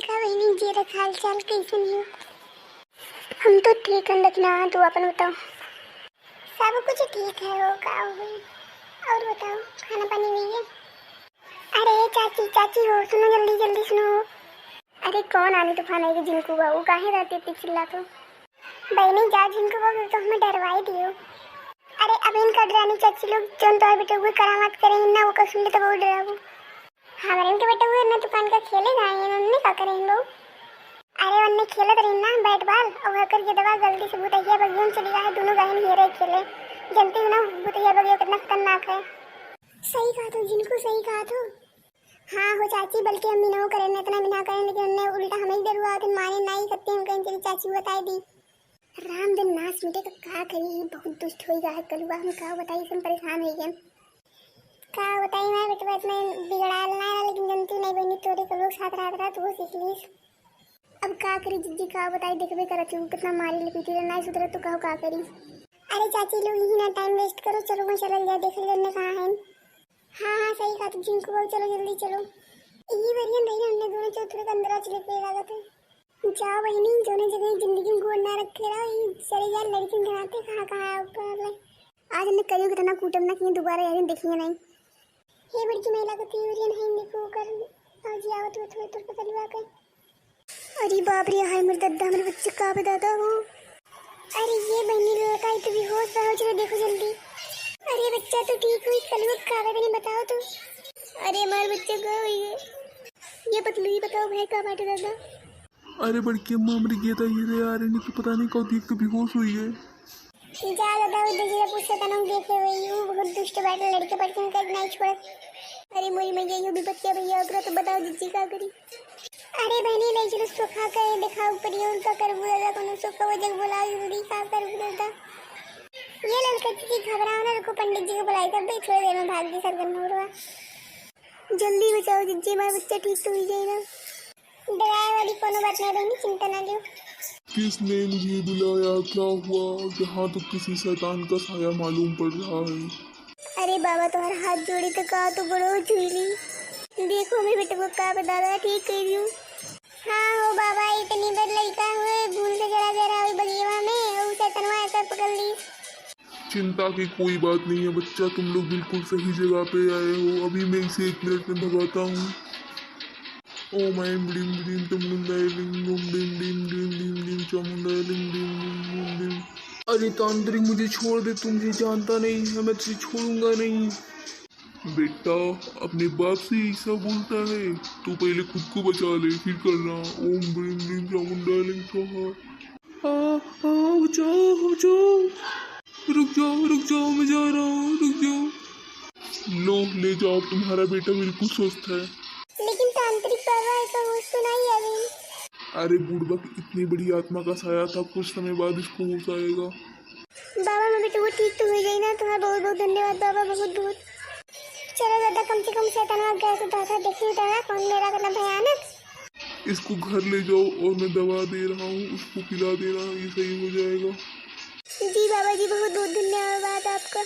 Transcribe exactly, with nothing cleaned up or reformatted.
का बहिनी, जीरक हाल चाल कैसन है? हम तो ठीक है, लेकिन हाँ, तू अपन बताओ। सब कुछ ठीक है हो, का हुई? और बताओ, खाना पानी हुई है? अरे चाची, चाची हो, सुनो जल्दी, जल्दी सुनो। अरे कौन आनी तूफान आई रे झिनकू बहू, काहे रहती इतनी चिल्लात हो? बहिनी जा झिनकू बहू, तो हमें डरवाई दियो। अरे अब इनका डरानी चाची लोग, जौन तोहर बेटे हुए करामात करे ना, वो कसुन ले तो बहुत डराबू। हमरे इनके बेटे हुए ना तूफान का खेले जाए, उनने का करे इन लोग? अरे उनने खेलत रही ना बैट बॉल, और ओकर गेदवा गलती से भूतैया बगिया में चली गया है, दोनों गहन हेरे खेले। जनती हो ना भूतैया बगिया कितना खतरनाक है। सही कहा तू झिनकू, सही कहा तू। हाँ हो चाची, बल्कि हम मिनहो करें, इतना मिनहा करें, लेकिन उनने उल्टा हमें ही डरुआ होते, माने ना ही करते, हम कहीं तेरी चाची बताए दी। राम दिन नाश मिटे तो का करी, बहुत दुष्ट होई गा है कलुआ, हम का बताई, हम परेशान होई गए। का बताई मैं बेटवा, इतना बिगड़ाल ना है, लेकिन जनती नहीं बनी तोरे कलुआ साथ रात रात वो सीख लीस। अब का करी जिज्जी, का बताई, देखबे करत हूँ कितना मारी लपीटी रे, नहीं सुधरत तो कहो का करी। अरे चाची लोग यही ना टाइम वेस्ट करो, चलो वहाँ चलल जाए, देख ले उनने कहाँ है। हाँ हाँ सही कहा तू झिनकू बहू, चलो जल्दी चलो। यही बरियन रही ना, उनने दोनों चौथुर के अंदर चले पे लागत है। जाओ बहिनी, जोने जगह जिंदगी में गोड़ ना रखे रहो, ये चले जाए लड़किन के नाते कहाँ कहाँ है ऊपर ले। आज हमने करियो कितना कूटम ना किए, दोबारा यार देखिए नहीं। हे बड़की महिला को तीवरियन है देखो कर, और जी आवत हुए थोड़ी तुर पकड़वा के। अरे बाप रे, हाय मोर दद्दा, हमरे बच्चे का बे दादा हो। अरे ये बहिनी लड़का, ये तो बेहोश बा, चलो देखो जल्दी। अरे बच्चा तो ठीक हुई, कलुआ का बे, नहीं बताओ तो। अरे हमारे बच्चे का हुई है। ये पतलू ही बताओ भाई, का बाटे दादा? अरे बड़की अम्मा, हमरे गेदा ये रे, आ रहे नहीं तो पता नहीं कब देख के बेहोश हुई है। जा दादा, वो देखिए पूछे तनम देखे हुए, यू बहुत दुष्ट बैठे लड़के पड़के कर नहीं छोड़। अरे मोरी मैया, यू विपत्तिया भैया, ओकरा तो बताओ जिज्जी का करी। अरे बहनी, ले चलो सोखा के दिखाओ परियों का करबू दादा, कोनो सोखा वो जग बुलाओ जल्दी, का करबू दादा? ये ललका जी घबराओ ना, रुको पंडित जी को बुलाई, तब भी थोड़ी देर में भाग दी सरगन मोरवा। जल्दी बचाओ जिज्जी, हमारा बच्चा ठीक तो हुई जाए ना। डराए वाली कोनो बात नहीं बहनी, चिंता ना लियो। किसने मुझे बुलाया? क्या हुआ? यहाँ तो किसी शैतान का साया मालूम पड़ रहा है। अरे बाबा, तुम्हारा हाथ जोड़ी तो कहा तो बड़ो झूली। देखो मैं बेटे को का बता रहा, ठीक कह रही हूँ। हाँ हो बाबा, इतनी बड़ लड़का हुए भूल से चला गया रहा बगिया में, वो शैतनवा ऐसा पकड़ ली। चिंता की कोई बात नहीं है बच्चा, तुम लोग बिल्कुल सही जगह पे आए हो। अभी मैं इसे एक मिनट में भगाता हूँ। ओम ऐं ब्रीं ब्रीं चामुंडाय लिंग, ओम ब्रीं ब्रीं ब्रीं ब्रीं ब्रीं चामुंडाय लिंग, ब्रीं ब्रीं ब्रीं ब्रीं। अरे तांत्रिक, मुझे छोड़ दे, तू मुझे जानता नहीं है, मैं तुझे छोड़ूंगा नहीं। बेटा, अपने बाप से ऐसा बोलता है, तू पहले खुद को बचा ले, फिर करना। ओम ब्रीं ब्रीं चामुंडाय लिंग स्वाहा। आ, आ, बचाओ, बचाओ। रुक जाओ, रुक जाओ, मैं जा रहा हूँ, रुक जाओ। लो, ले जाओ, तुम्हारा बेटा बिल्कुल स्वस्थ है। लेकिन तांत्रिक बाबा, इसका होश तो नहीं है अभी। अरे बुड़बक, इतनी बड़ी आत्मा का साया था, कुछ समय बाद इसको होश आएगा। बाबा, मैं बेटा वो ठीक तो हो जाए ना, तुम्हारा बहुत बहुत धन्यवाद बाबा, बहुत बहुत। चलो दादा, कम से कम शैतानवा गया तो दादा, देखिए दादा, कौन मेरा कितना भयानक। इसको घर ले जाओ और मैं दवा दे रहा हूँ, उसको पिला देना, ये सही हो जाएगा। जी बाबा जी, बहुत बहुत धन्यवाद आपका।